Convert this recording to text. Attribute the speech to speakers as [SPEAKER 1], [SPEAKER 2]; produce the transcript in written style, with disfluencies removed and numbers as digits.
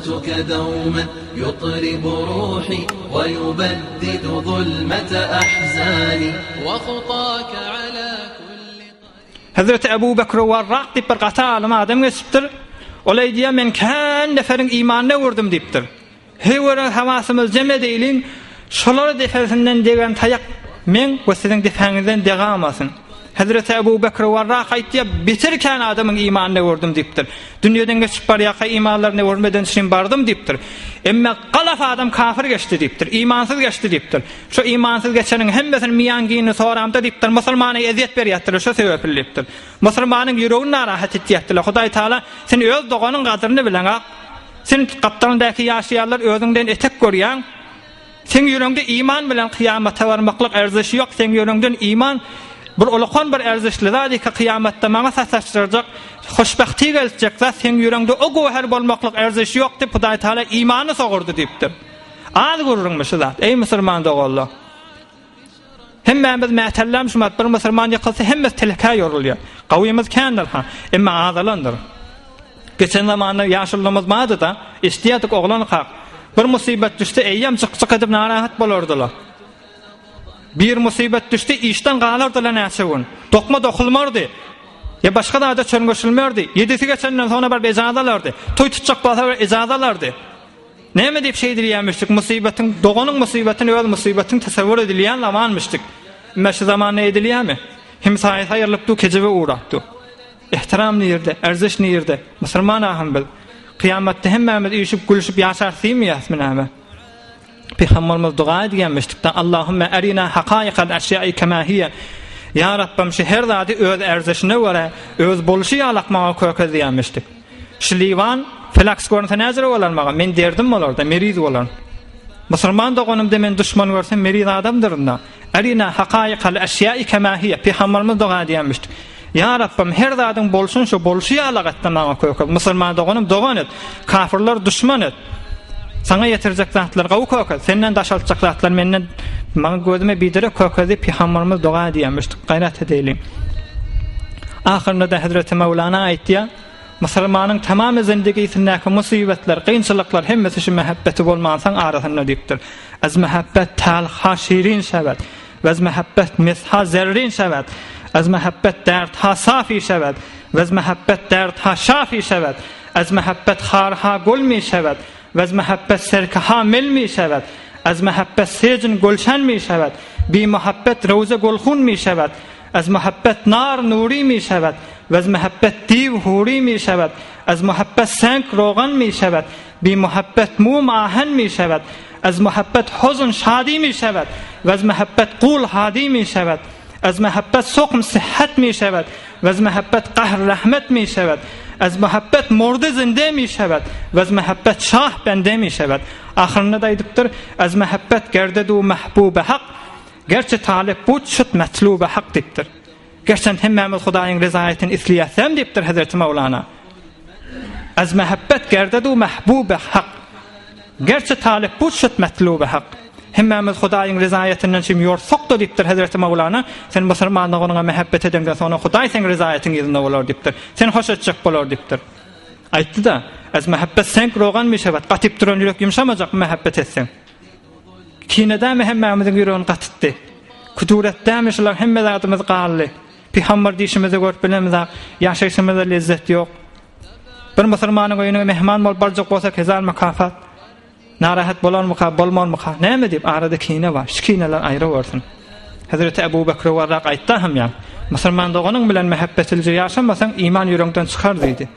[SPEAKER 1] صوتك دوما يطرب روحي ويبدد ظلمة أحزاني وخطاك على كل
[SPEAKER 2] Hezreti Ebu Bekr Warrak diýip bir gaty alym adam geçipdir. Ol aýdýar, men kän neferiň imanyny öwürdim diýipdir. Höwere hawasymyzy jem edeýliň, şolara depesinden degen taýak meň we siziň depäňizden degamasyn. Hezreti Ebu Bekr Warrak aýtýar, Beter kän adamyň imanyny öwürdim diýipdir. Dünýeden geçip barýarka imanlaryny öwürmeden çyn bardym diýipdir. Emme galaf adam kafir geçdi diýipdir, imansyz geçdi diýipdir. Şo imansyz geçeniň hemmesini miýanginini soramda diýipdir, musulmana ezýet berýärdiler şo sebäpli diýipdir. Musulmanyň ýüregini narahat etýärdiler. Hudaý Taala sen öz doganyň gadryny bileňak. Sen gapdalyňdaky ýaşaýanlar özüňden etek görýäň. Seň ýüregiňde iman bilen kyýamata barmaklyk erzişi ýok, seň ýüregiňden iman bir ulakan bir erzişli zat eke kyýamatda maňa sataşdyrjak, hoşbahty geltjek zat seň ýüregiňde o göwher bolmaklyk erzişi ýok diýip Hudaý Taala imany sogurdy diýipdir. Az gürrüňmi şu zat, eý musulman doganlar. Hemmämiz mätelläm şumat bir musulman ýykylsa hemmesi telekä ýorulýar. Gawymyz kändir ha, emma azalandyr. Geçen zamanda ýaşulymyz bardy-da, eşidýärdik oglankak. Bir musybat düşse eýýäm jyk-jyk edip narahat bolardylar. Bir musybat düşse işden galardylar näçe gün. Dokma dokulmardy. Ýa başga zada çöňňeşilmerdi. Ýedisi geçenden soňra baryp ejaza alardy. Toý tutjak bolsa bir ejaza alardy. Näme diýip şeýdilýärmişdik, musybatyň, doganyň musybatyny öz musybatyň tasawwur edilýän zamanmyşdyk. Emme şu zamanda edilýärmi? Hemsaýasy aýrylyp dur, kejebe ugrap dur. Ehtiram nirde, erziş nirde? Musulman ahym biz. Kyýamatda hemmämiz üýşüp, gülüşip ýaşarys diýmeýäsmi näme? Pygamberimiz doga edýärmişdik-de, Allahümme erina hakaikal eşýai kema hiýe. Ýa Rabbym şu her zady öz erzişine görä, öz bolşy ýalak maňa kökez diýýärmişdik. Şu liwan felaks görünse näjere bolar maňa? Men derdim bolar-da, meriz bolaryn. Musulman doganymda men duşman görsem meriz adamdyryn-da. Erina hakaikal eşýai kema hiýe. Pygamberimiz doga edýärmişdik. Ýa Rabbym, her zadyň bolşuny şo bolşy ýalak et-de maňa kökez. Musulman doganym dogan et. Kafyrlary duşman et. Saňa ýetirjek zatlary gowy kökez. Senden daşaltjak zatlary menden maňa gözüme biderek kökez diýip pygamberimiz doga edýärmişdik. Gaýrat edeýliň. Ahyrynda-da Hezreti Mewlana aýtýar, Musulmanyň tamamy zindigisindäki musybatlar, kynçylyklar hemmesi şu mähebbeti bolmansoň arasynda diýipdir. Az mähebbet talha şirin şebet. Wez mähebbet mesha zerrin şewed, Ez mähebbet dert ha safi şewed, Wez mähebbet dert ha şafi şewed, Ez mähebbet har ha gul mi şewed, Wez mähebbet serke ha mil mi şewed, Ez mähebbet sejn gulşen mi şewed, Bi muhabbet rowze gulhun mi şewed, Ez muhabbet nar nuri mi şewed, Wez muhabbet diw huri mi şewed, Ez muhabbet senk rogan mi şewed, Bi muhabbet mum ahen mi şewed, Ez muhabbet huzn şadi mi şewed, Wez muhabbet gul hadi mi şewed, Ez muhabbet sokm sihhet mi şewed, Wez muhabbet gahr rahmet mi şewed, Ez muhabbet murde zinde mi şewed, Wez muhabbet şah bende mi şewed. Ahyrynda-da aýdypdyr, Ez muhabbet gerdedu mahbube hak, Gerçe talyp but şut metlube hak diýipdir. Gerçem hemmämiz Hudaýyň rezaýetini isleýäsem diýipdir Hezreti Mawlana. Az mähebbet gerdedu mähbube hak. Gerçe talyp bu şut metlube hak. Hemmämiz Hudaýyň rezaýetinden çüm ýorsakda diýipdir Hezreti Mawlana. Sen musulman doganyňa mähebbet edeňden soňra Hudaý seň rezaýetiň yzynda bolar diýipdir. Sen hoş etjek bolar diýipdir. Aýtdy-da, Az mähebbet seňk rogan mişewet, gatyp duran ýürek ýumşamajakmy mähebbet etseň. Kine dämi hemmämiziň ýüregini gatytdy. Kuduret dämi şular hemme zadymyz galdy. Pygamber diýşimizi görüp bilemizak, ýaşaýşymyzda lezzet ýok. Bir musulmanyň öýüne mehman bolup barjak bolsak hezar mukafat. Narahat bolarmyka, bolmarmyka? Näme diýip arada kine bar. Şu kineler aýra bolsun. Hezreti Ebu Bekr Warrak aýtdy hem ýa, musulman doganyň bilen mähebbetlice ýaşamasaň iman ýüregiňden çykar diýdi.